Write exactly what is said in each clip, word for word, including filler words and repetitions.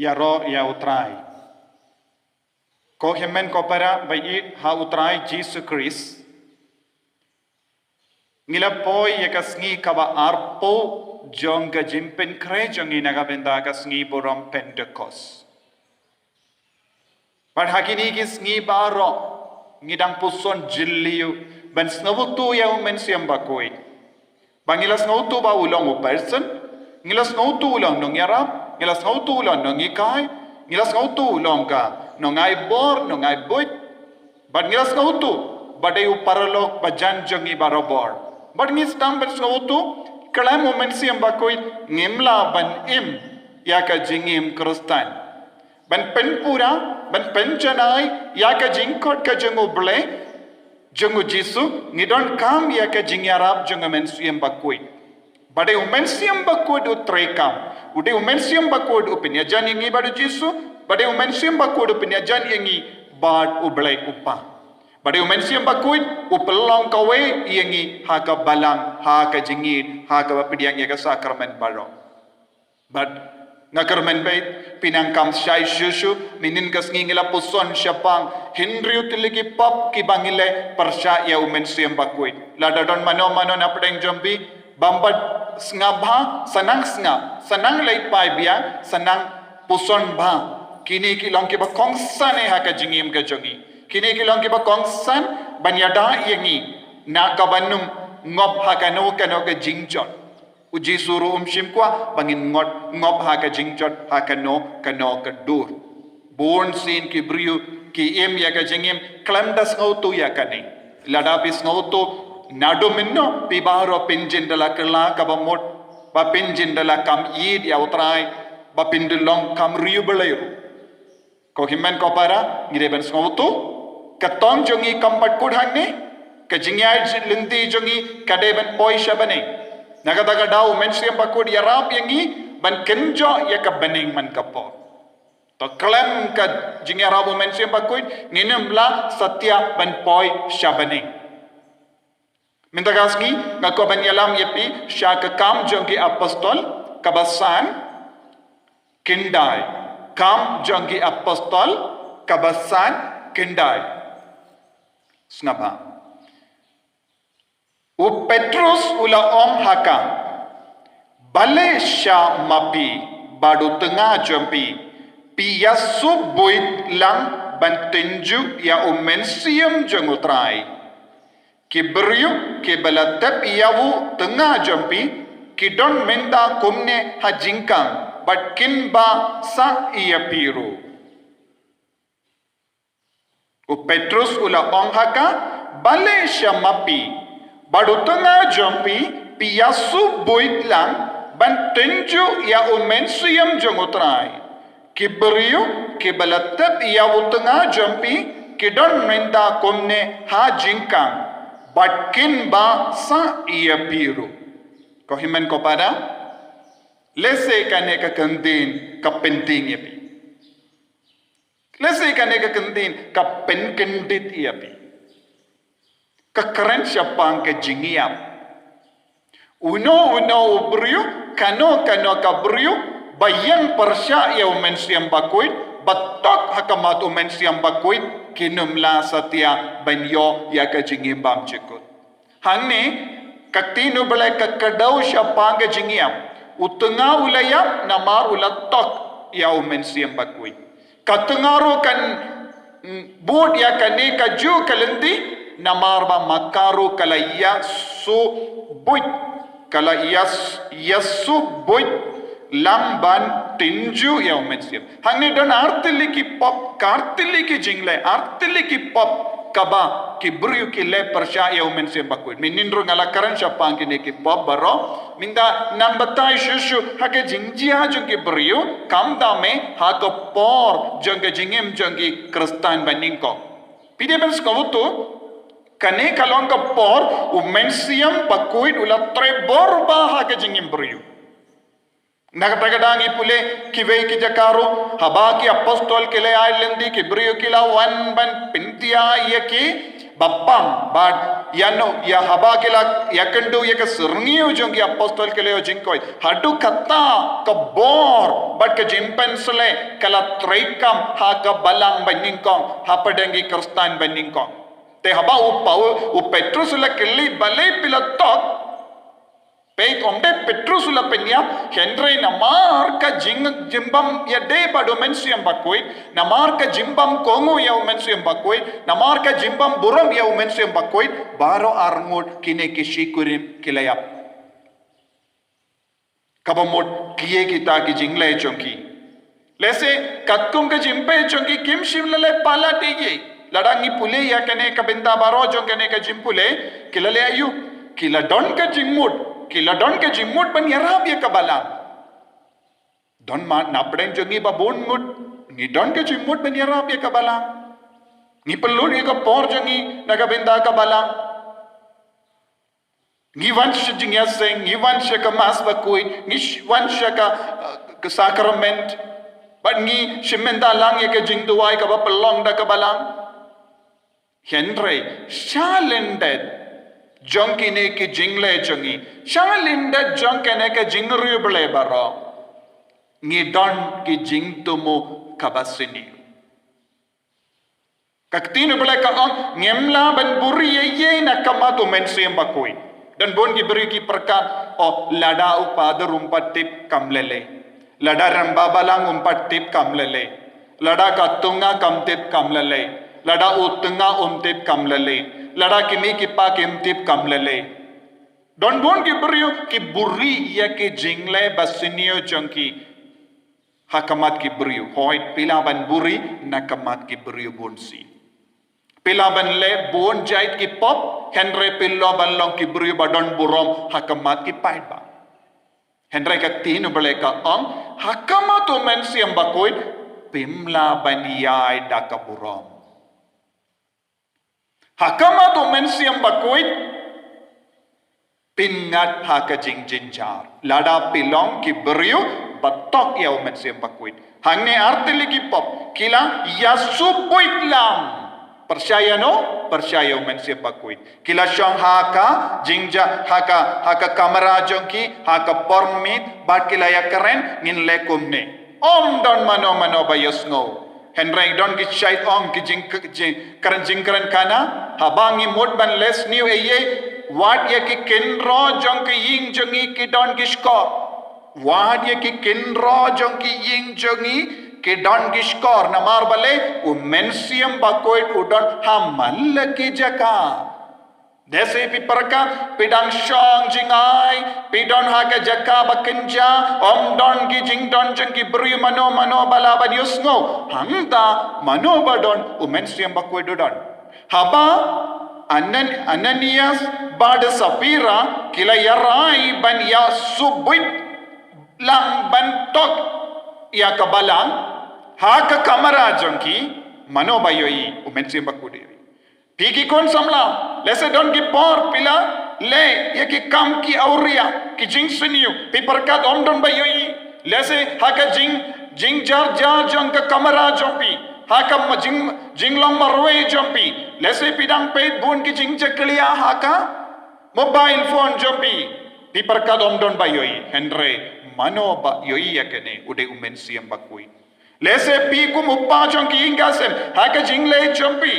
Ïaroh ïa U Trai. Ko hynmen ko para ba ïeit ha U Trai Jisu Khrist. Ngi la poi ïa ka sngi kaba arphew jong ka jingpynkhreh jong ngi na ka bynta ka sngi burom Pentekost. Bad ha kine ki sngi baroh ngi dang puson jylliew ban sngewthuh ïa U Mynsiem Bakhuid. Ba ngi la sngewthuh ba u long u person, ngi la sngewthuh u long nongïarap, ngi la sngewthuh u long nonghikai, ngi la sngewthuh u long ka nongai bor, nongai buit. Bad ngi la sngewthuh ba dei u paralok ba jan jong ngi barabor. Bad ngi sdang ban sngewthuh khlem U Mynsiem Bakhuid ngim lah ban im ïa ka jingim Khristan. Ban pynpura, ban pynjanai ïa ka jingkhot ka jong U Blei, jong U Jisu, ngi donkam ïa ka jingïarap jong U Mynsiem Bakhuid. Ba dei U Mynsiem Bakhuid u treikam, u dei U Mynsiem Bakhuid u pynïajan ïa ngi bad U Jisu, ba dei U Mynsiem Bakhuid u pynïajan ïa ngi bad U Blei U Kpa. Ba dei U Mynsiem Bakhuid u pynlong kawei ïa ngi ha ka balang, ha ka jingïeit, ha kaba pdiang ïa ka sakramen baroh. Bad nga kyrmen beit, pynangkam shai shuh shuh, mynhynnin ka sngi ngi la puson shaphang hynriew tylli ki pop kiba ngi leh pyrshah ïa U Mynsiem Bakhuid. Lada don mano mano na pdeng jong phi bym pat sngap bha, sa nang sngap, sa nang leit paidbah, sa nang puson bha. Kine ki long kiba kongsan eh ha ka jingim ka jong ngi. Kine ki long kiba kongsan ban ïada ïa ngi na kaba nym ngop ha kano kano ka jingjot. U Jisu ruh um shim kwah ba ngin ngot ngop ha ka jingjot ha kano kano ka dur. Bun sien ki briew ki im ïa ka jingim khlem da sngewthuh ïa kane. Lada phi sngewthuh, naduh mynno phi baroh phin jin da la kylla kaba mut, ba phin jin da la kam ïeit ïa U Trai, ba phin da long kam riew Blei ruh. Ko hynmen ko para, ngi dei ban sngewthuh, ka tong jong ngi kam pat kut hangne, ka jingïaid lynti jong ngi ka dei ban poi sha bneng. Na kata ka daw U Mynsiem Bakhuid ïarap ïa ngi ban kynjoh ïa ka bneng man ka por. To khlem ka jingïarap U Mynsiem Bakhuid ngin ym lah satia ban poi sha bneng. Mynta ka sngi nga kwah ban ïalam ïa phi sha ka Kam jong ki Apostol kaba san khyndai. Kam jong ki Apostol kaba san khyndai. Sngap bha. U Petrus u la ong ha ka, balei sha ma phi bad u tnga jong phi phi ïasuk buit lang ban tynjuh ïa U Mynsiem jong U Trai? Ki briew kiba la tep ïa u tnga jong phi ki don mynta kumne ha jingkang bad kin ba sah ïa phi ruh. U Petrus u la ong ha ka, balei sha ma phi bad u tnga jong phi phi ïasuk buit lang ban tynjuh ïa U Mynsiem jong U Trai? Ki briew kiba la tep ïa u tnga jong phi ki don mynta kumne ha jingkang bad kin ba sah ïa phi ruh. Ko hynmen ko para, lehse kane ka kyntien ka pynthing ïa phi. Lehse kane ka kyntien ka pynkyndit ïa phi. Ka kren shaphang ka jingïap. Uno uno u briew, kano kano ka briew ba ïeng pyrshah ïa U Mynsiem Bakhuid, ba tok ha khmat U Mynsiem Bakhuid, kin ym lah satia ban ïoh ïa ka jingim bymjukut. Hangne ka ktien U Blei ka kdew shaphang ka jingïap. U tnga u la ïap namar u la tok ïa U Mynsiem Bakhuid. Ka tnga ruh kan, mm, bud ïa kane kajuh ka lynti namar ba ma ka ruh ka la ïasuk buit, ka la ïas-, ïasuk buit lang ban tynjuh ïa U Mynsiem. Hangne don artylli ki pop, ka artylli ki jingleh, artylli ki pop kaba ki briew ki leh pyrshah ïa U Mynsiem Bakhuid. Mynhynnin ruh nga la kren shaphang kine ki pop baroh. Mynta nang batai shuh shuh ha ka jingjia jong ki briew, khamtam eh ha ka por jong ka jingim jong ki Khristan ba nyngkong. Phi dei ban sngewthuh, kane ka long ka por U Mynsiem Bakhuid u la trei bor bha ha ka jingim briew. Na kata ka daw ngi pule kiwei ki jaka ruh, haba ki apostol ki la ïaid lynti ki briew ki la wan ban pynthikna ïa ki, Ba pang, bad ïa no, ïa haba ki la ïakynduh ïa ka syrngiew jong ki apostol ki la ïoh jingkoit. Haduh katta ka bor, bad ka jingpynsleh, ka la treikam, ha ka balang banyngkong, hapdeng ki Khristan banyngkong. Te haba u Paul, u Petrus u la kylli balei phi la tok, Peit, ym dei Petrus u la pynïap, hynrei namar ka jing, jingbym ïadei bad u Mynsiem Bakhuid, namar ka jingbym kohnguh ïa u Mynsiem Bakhuid, namar ka jingbym burom ïa u Mynsiem Bakhuid, baroh arngut kine ki shikurim ki la ïap. Kaba mut kine kita ki jingleh jong ki. Lehse, katkum ka jingpeit jong ki kim shym la leh palat ei ei. Lada ngi pule ïa kane ka bynta baroh jong kane ka jingpule, ki la leh aïu. Ki la don ka jingmut, ki la don ka jingmut ban ïarap ïa ka balang. Don ma, na pdeng jong ngi ba bun ngut, ngi don ka jingmut ban ïarap ïa ka balang. Ngi pynlut ïa ka por jong ngi, na ka bynta ka balang. Ngi wan sha jingïaseng, ngi wan sha ka Mass Bakhuid, ngi sh-, wan sha ka, uh, ka sakrament. Bad ngi shim bynta lang ïa ka jingduwai kaba pynlong da ka balang. Hynrei, sha lyndet jong kine ki jingleh jong ngi, sha lyndet jong kane ka jingriewblei baroh, ngi don ki jingthmu kaba sniew. Ka ktien u Blei ka ong, ngim lah ban buhrieh ei ei na ka mat u Mynsiem Bakhuid. Don bun ki briew ki pyrkhat, oh, lada u Padre um pat tip kam lei lei. Lada rangbah balang um pat tip kam lei lei. Lada ka tnga kam tip kam lei lei. Lada u tnga um tip kam lei lei. Lada ki mei ki pa kim tip kam lei lei. Don bun ki briew ki buhrieh ïa ki jingleh ba sniew jong ki. Ha ka mat ki briew, hooid, phi lah ban buhrieh na ka mat ki briew bun sien. Phi lah ban leh bun jait ki pop, hynrei phi lah ban long ki briew ba don burom ha ka mat ki paidbah. Hynrei ka ktien u Blei ka ong, ha ka mat u Mynsiem Bakhuid, phim lah ban ïai da ka burom. Ha ka mat u Mynsiem Bakhuid, phin ngat ha ka jingjynjar. Lada phi long ki briew ba tok ïa u Mynsiem Bakhuid. Hangne artylli ki pop, ki la ïasuk buit lang. Pyrshah ïa no, pyrshah ïa u Mynsiem Bakhuid. Ki la shong ha ka jingjia, ha ka, ha ka kamra jong ki, ha ka por miet, bad ki la ïakren, ngin leh kumne. Ym don mano mano ba ïohsngew. Hynrei don ki shait ong ki jing, jing, kren jingkren khana, haba ngi mut ban leh sniew ei ei, wat ïa ki kynroh jong ki ïing jong ngi ki don ki shkor. Wat ïa ki kynroh jong ki ïing jong ngi ki don ki shkor, namar balei, u Mynsiem Bakhuid u don ha man la ki jaka. Lehse phi pyrkhat, phi dang shong jingai, phi don ha ka jaka ba kynja, ym don ki jingdon jong ki briew mano mano ba lah ban ïohsngew, hangta mano ba don, u Mynsiem Bakhuid u don. Haba Anan-, Ananias bad Saphira ki la ïarai ban ïasuk buit lang ban tok ïa ka balang, ha ka kamra jong ki, mano ba ïohi, u Mynsiem Bakhuid u ïohi. Phi ki khun samla, lehse don ki por phi la leh ïa ki kam ki awria, ki jingsniew, phi pyrkhat ym don ba ïohi. Lehse ha ka jing, jingjarjar jong ka kamra jong phi, ha ka ma-, jing, jinglong marwei jong phi. Lehse phi dang peit bun ki jingjakhlia ha ka mobile phone jong phi. Phi pyrkhat ym don ba ïohi, hynrei mano ba ïohi ïa kane, u dei u Mynsiem Bakhuid. Lehse phi kum u kpa jong ki ïing ki sem, ha ka jingleh jong phi,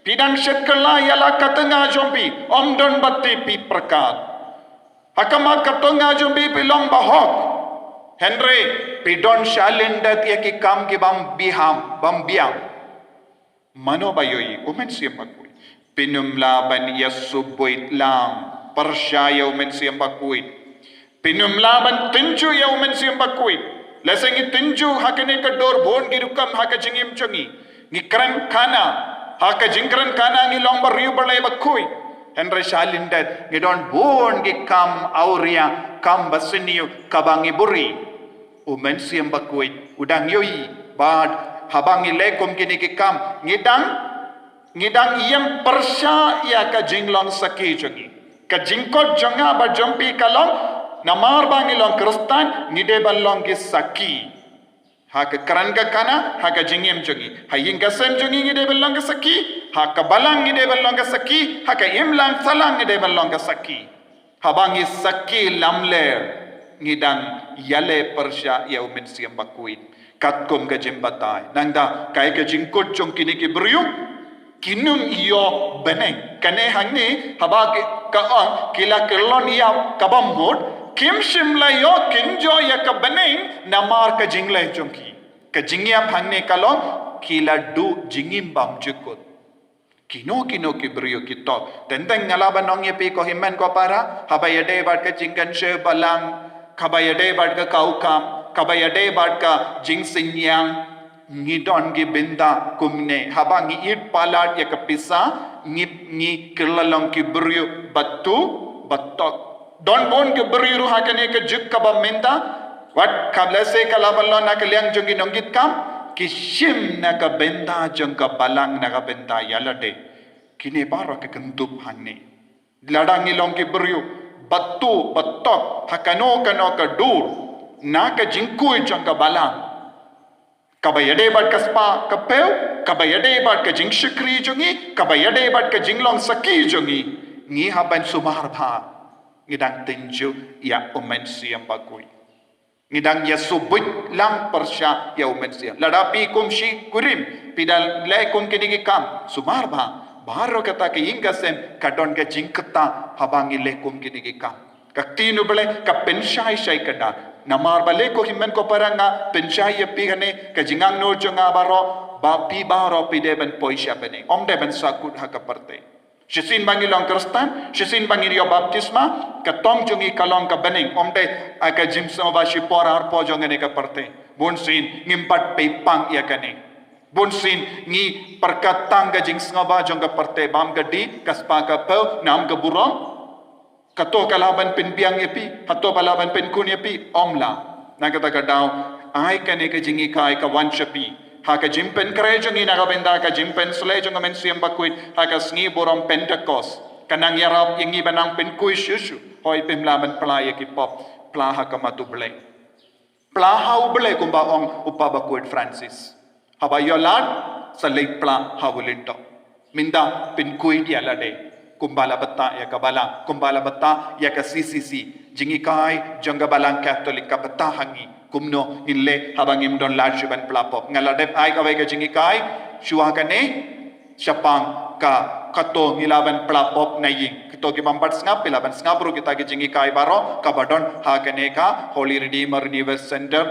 phi dang shet kylla ïa la ka tnga jong phi, ym don ba tip, phi pyrkhat. Ha ka mat ka tnga jong phi phi long ba hok. Hynrei phi don shalyndet ïa ki kam ki bym biang, bym biang. Mano ba ïohi, u Mynsiem Bakhuid. Phin ym lah ban ïasuk buit lang, pyrshah ïa u Mynsiem Bakhuid. Phin ym lah ban tynjuh ïa u Mynsiem Bakhuid. Lehse ngi tynjuh ha kane ka dur, bun ki rukom ha ka jingim jong ngi. Ngi kren khana, ha ka jingkren khana ngi long ba riewblei bakhuid. Hynrei shalyndet ngi don bun ki kam awria, kam basniew kaba ngi buhrieh. U Mynsiem Bakhuid u dang ïohi, bad haba ngi leh kum kine ki kam, ngi dang, ngi dang ïeng pyrshah ïa ka jinglong sakhi jong ngi. Ka jingkot jong nga bad jong phi ka long, namar ba ngi long Khristan, ngi dei ban long ki sakhi. Ha ka kren ka kana, ha ka jingim jong ngi. Ha ïing ka sem jong ngi ngi dei ban long ka sakhi, ha ka balang ngi dei ban long ka sakhi, ha ka imlang sahlang ngi dei ban long ka sakhi. Haba ngi sakhi lamler, ngi dang ïaleh pyrshah ïa u Mynsiem Bakhuid. Katkum ka jingbatai. Nangta, kaei ka jingkut jong kine ki briew, kim ïoh bneng. Kane hangne, haba ki, ka ong, ki la kyllon ïa kaba mut, kim shym la ïoh kynjoh ïa ka bneng, namar ka jingleh jong ki. Ka jingïap hangne ka long, ki la duh jingim bymjukut. Kino kino ki briew ki tok. Teng teng nga lah ban ong ïa phi ko hynmen ko para, haba ïadei bad ka jingkynshew balang, kaba ïadei bad ka kaw kam, kaba ïadei bad ka jingsynñiang, ngi don ki bynta kumne, haba ngi ïeit palat ïa ka pisa, ngi, ngi kylla long ki briew ba tuh, ba tok. Don bun ki briew ruh ha kane ka juk kaba mynta, wat ka lehse ka lah ban long na ka liang jong ki nongkitkam, ki shim na ka bynta jong ka balang na ka bynta ïa lade. Kine baroh ki kyndup hangne. Lada ngi long ki briew ba tuh, ba tok, ha kano kano ka dur, na ka jingkhuid jong ka balang. Kaba ïadei bad ka spah ka phew, kaba ïadei bad ka jingshakri jong ngi, kaba ïadei bad ka jinglong sakhi jong ngi, ngi hap ban sumar bha. Ngi dang tynjuh ïa u Mynsiem Bakhuid. Ngi dang ïa subuit lang pyrshah ïa u Mynsiem. Lada phi kum shi kurim, phi da leh kum kine ki kam, sumar bha. Baroh kata ka ïing ka sem, ka don ka jingkata, haba ngi leh kum kine ki kam. Ka ktien u Blei, ka pynshai shai ka da. Namar balei ko hynmen ko para nga, pynshai ïa phi kane, ka jingangnud jong nga baroh, ba phi baroh phi dei ban poi sha bneng. Ym dei ban sahkut ha ka pyrthei. Shisien ba ngi long Khristan, shisien ba ngi ïoh baptisma, ka tong jong ngi ka long ka bneng. Ym dei, ha ka jingsngewbha shipor arpor jong kane ka pyrthei. Bunsien, ngim pat pei pang ïa kane. Bunsien, ngi pyrkhat tang ka jingsngewbha jong ka pyrthei, bam ka dih, ka spah ka phew, nam ka burom. Kato ka lah ban pynbiang ïa phi, hato ka lah ban pynkhun ïa phi, ym lah. Na kata ka daw, ai kane ka jinghikai ka wan sha phi. Ha ka jingpynkhreh jong ngi na ka bynta ka jingpynshlei jong ka Mynsiem Bakhuid, ha ka sngi burom Pentekost. Ka nang ïarap ïa ngi ban nang pynkhuid shuh shuh. Hooid phim lah ban pla ïa ki pop, pla ha khmat u Blei. Pla ha u Blei kumba ong u Papa Bakhuid Francis. Haba ïoh lad, sa leit pla ha u lyngdoh. Mynta pynkhuid ïa lade. Kumba la batai ïa ka balang, kumba la batai ïa ka C C C. Jinghikai jong ka balang Katholik ka batai ha ngi. Kumno ngin leh haba ngim don lad shuh ban pla pop. Nga la dep ai kawei ka jinghikai, shuwa kane, shaphang ka, kato ngi lah ban pla pop na ïing. Kito ki bym pat sngap, phi lah ban sngap ruh kita ki jinghikai baroh, kaba don ha kane ka Holy Redeemer Universe Center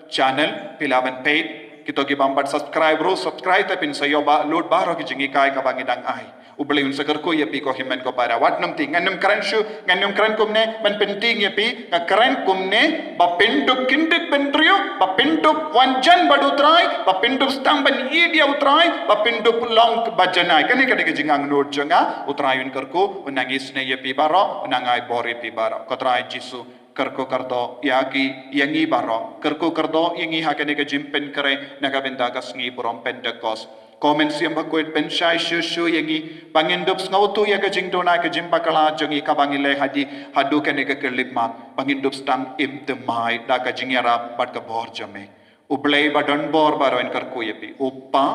channel, phi lah ban peit. Kito ki bym pat subscribe ruh, subscribe te phin sa ïoh ba, lut baroh ki jinghikai kaba ngi dang ai. U Blei un sa kyrkhu ïa phi ko hynmen ko para. Wat nym ti, ngan nym kren shuh, ngan nym kren kumne, ban pyntieng ïa phi, nga kren kumne, ba pyndup kyndit bynriew, ba pyndup wan jan bad u Trai, ba pyndup sdang ban ïeit ïa u Trai, ba pyndup long ba janai. Kane ka dei ka jingangnud jong nga, u Trai un kyrkhu, un nang isynei ïa phi baroh, un nang ai bor ïa phi baroh. Ko Trai Jisu, kyrkhu kyrdoh ïa ki, ïa ngi baroh. Kyrkhu kyrdoh ïa ngi ha kane ka jingpynkhreh, na ka bynta ka sngi burom Pentekost. Ko Mynsiem Bakhuid pynshai shuh shuh ïa ngi, ba ngin dup sngewthuh ïa ka jingduna ka jingbakla jong ngi kaba ngi leh hadien, haduh kane ka khyllipmat, ba ngin dup sdang im thymmai da ka jingïarap bad ka bor jong me. U Blei ba don bor baroh un kyrkhu ïa phi. U Kpa,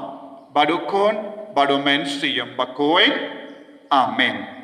bad u Khun, bad u Mynsiem Bakhuid. Amen.